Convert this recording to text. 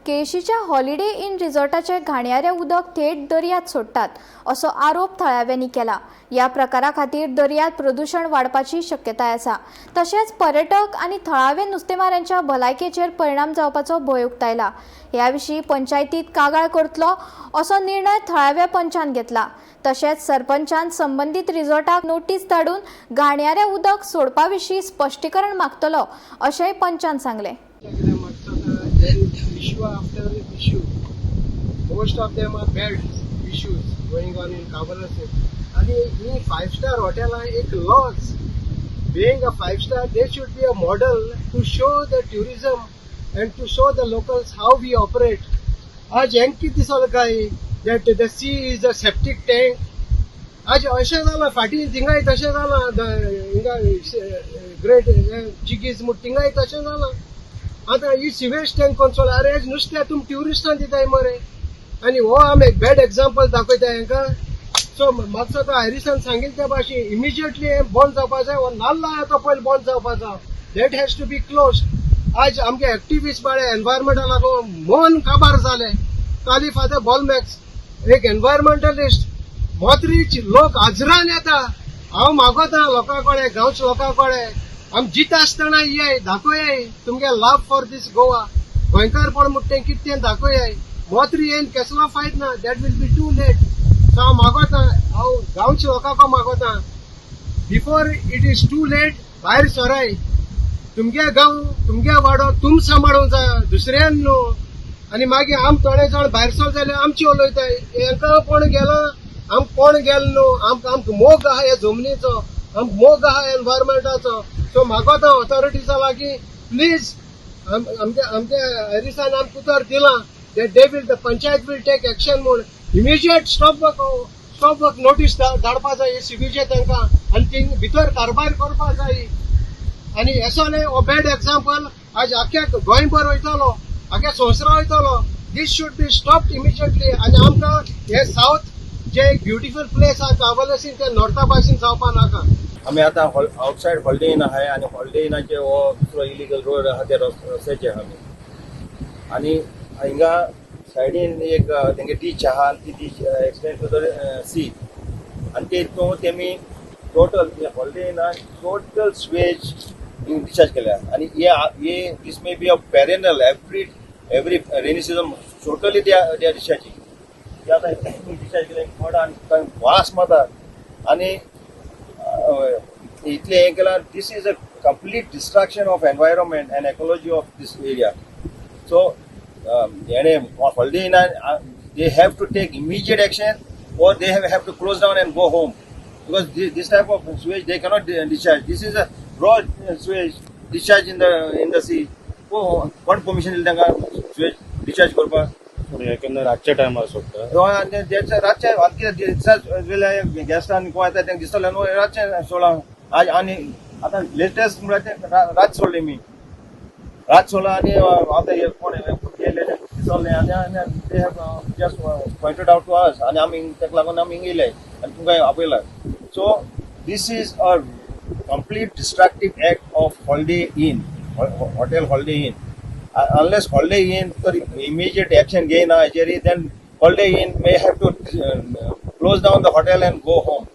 केळशीच्या holiday in रिसॉर्टाचे घाणयारे उदक थेट दर्यांत सोडटात असो आरोप थळाव्यांनी केला. ह्या प्रकारा खातीर दर्यांत प्रदुशण वाडपाची शक्यताय आसा. तशेंच पर्यटक आनी थळावे नुस्तेमाऱ्यांच्या भलायकेचेर परिणाम जावपाचो भंय उक्तायला. ह्या विशीं पंचायतीत कागाळ करतलो असो निर्णय थळाव्या पंचान घेतला. तशेंच सरपंचान संबंदीत रिसॉर्टाक नोटीस धाडून घाणयारें उदक सोडपा विशीं स्पश्टीकरण मागतलो अशेंय पंचान सांगलें. कित्याक म्हाका दिसता there is issue after issue. Most of them are bad issues going on in Cavelossim. आणि ही फायव स्टार हॉटेलां एक lodge, being a five star, they should be a model to show the tourism and to show the locals how we operate. आज हेंक कितें दिसलें काय that the sea is a septic tank? आज अशें जालां, फाटीं थिंगाय तशें जालां, हिंगा ग्रेट जिगीज म्हूण थिंगाय तशें जालां. आतां ही सिवेज टँक कोण? अरे, नुस्तें तुमी ट्युरिस्टां दिताय मरे आनी हो आमी एक बॅड एग्जाम्पल दाखयता हांकां. सो म्हाका तो हॅरिसान सांगिल्लें त्या भाशेन इमिजिएटली हें बंद जावपा जाय. हो नाल्ला आहा तो पयलीं बंद जावपाचो. That has to be close. आज आमगे एक्टिविस्ट बाळे एनवायरमेंटा लागून मन काबार जाले. काली फादर बॉलमॅक्स एक एनवायरमेंटलिस्ट मोत्रीच लोक हजरान येता. हांव मागोता लोकां कडेन, गांवच्या लोकां कडेन, आमी जिता आसतना येय, दाखोयाय तुमगे लव फॉर दीस गोवा. गोंयकारपण म्हणटा तें कितें तें दाखोयाय. मोत्री येवन केसलो फायद ना. That will be too late. So हांव मागोता, हांव गांवच्या लोकांक मागोता, before it is too late, भायर सराय. तुमगे गांव, तुमगे वाडो तुम सांबाळूंक जाय, दुसऱ्यान न्हू. आनी मागीर आम थोडे जाण भायर सर जाल्यार आमची उलयताय, हेंका कोण गेला, आम कोण गेलो न्हू. आमकां आमकां मोग आहा ह्या जमनीचो, आमकां मोग आहा एनवायरमेंटाचो. सो मागोता ऑथॉरिटीजा लागीं, प्लीज, आमच्या आमच्या हॅरिसान आमकां उतर दिलां that they will the panchayat will take action म्हूण. Immediate stop work notice धाडपा जाय सिवीचे तांकां आनी ती भितर कारभार करपा जाय. आनी असो हो बॅड एग्जाम्पल आज आख्या गोंयभर वयतलो, आख्या संवसारा वयतलो. This should be stopped immediately. आनी आमकां हे सावथ जे एक ब्युटिफूल प्लेस आहा कावलसीन, ते नॉर्था भाशेन जावपा नाका. आमी आतां आउटसायड हॉलिडे इन आहाय आनी हॉलिडे इनाचे हो दुसरो इलिगल रोड आहा ते रस्त्याचे आहा आमी. आनी हिंगा सायडीन एक तेंगे डिच आहा आनी ती ditch extend to the sea. आनी ते हितून तेमी टोटल हॉलिडे इनान टोटल सिवेज डिस्चार्ज केल्या. आनी हे this may be a perennial, every rainy season totally they are discharging. ते आतां डिस्चार्ज केले फट आनी थंय वास मारता. आनी इतलें हें केलां. This is a complete destruction of environment and ecology of this area. So हेणे holiday Inan they have to take immediate action or they have to close down and go home, because this type of sewage they cannot discharge. This is a raw sewage discharge in the sea. कोण permission दिलें तांकां sewage discharge करपाक? पूण हे केन्ना रातच्या टायमार सोडटा? हय, आनी तेचे रातचे आतां कितें दिसा वेल्या गेस्टान कोण येता तांकां दिसतलें न्हू. रातचें सोडलां आज. आनी आतां लेटेस्ट म्हळ्यार ते रात सोडली मी, रात सोडला. आनी आतां हे कोण गेले दिसलें आनी they have just pointed out to us आनी आमी ताका लागून आमी हिंगा येयले आनी तुमकां आपयला. So this is a complete destructive act of Holiday Inn hotel, Holiday Inn. Unless Holiday Inn तर immediate action घेयना हेजेर, then Holiday Inn may have to close down the hotel and go home.